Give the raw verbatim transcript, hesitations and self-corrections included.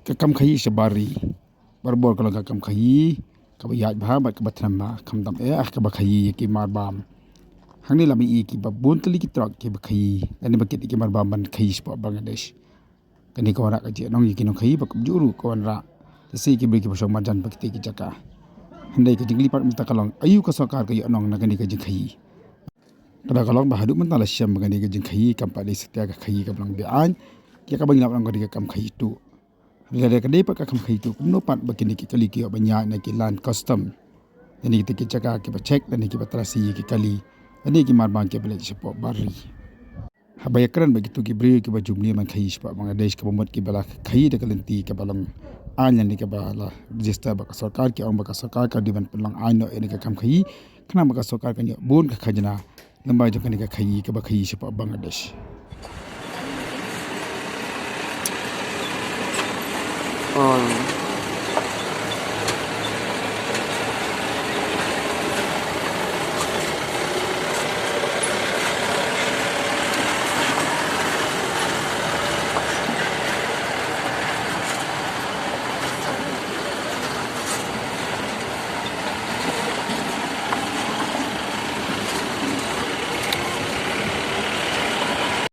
Ka kam khaïi sha bar ri. Barabor ka long ka kam khaïi kaba ïaid bha bad kaba thnam bha, khamtam eh ah kaba khaïi ïa ki marbam. Hangne la mih ïa kiba bun tylli ki truck kiba khaïi lane ba kit ïa ki marbam ban khaïi shapoh Bangladesh. Kane ka wanrah ka jingïalang ïa ki nongkhaïi, ba kumjuh ruh ka wanrah lehse ïa ki briew kiba shong marjan bad kitei ki jaka. Hynrei ka jingkylli pat mynta ka long, aïu ka sorkar ka ïohnong na kane ka jingkhaïi? Ka daw ka long ba haduh mynta la shem ba kane ka jingkhaïi kam pat dei satia ka khaïi kaba long be-aiñ ïa kaba ngi lah ban ong ka dei ka kam khaïi tuh. Hynrei lada ka dei pat ka kam khaïi tuh, kumno pat ba kine ki kali ki ïoh ban ïaid na ki line custom lane kitei ki jaka kiba check lane kiba tracing ïa ki kali lane ki marbam kiba leit shapoh bar ri? Haba ïakren bad kito ki briew kiba ju mih ban khaïi shapoh Bangladesh, kaba mut kiba la khaïi da ka lynti kaba long aiñ lane kaba la register bad ka sorkar, ki ong ba ka sorkar ka dei ban pynlong aiñ noh ïa kane ka kam khaïi, khnang ba ka sorkar kan ïoh bun ka khajna lyngba jong kane ka khaïi kaba khaïi shapoh Bangladesh.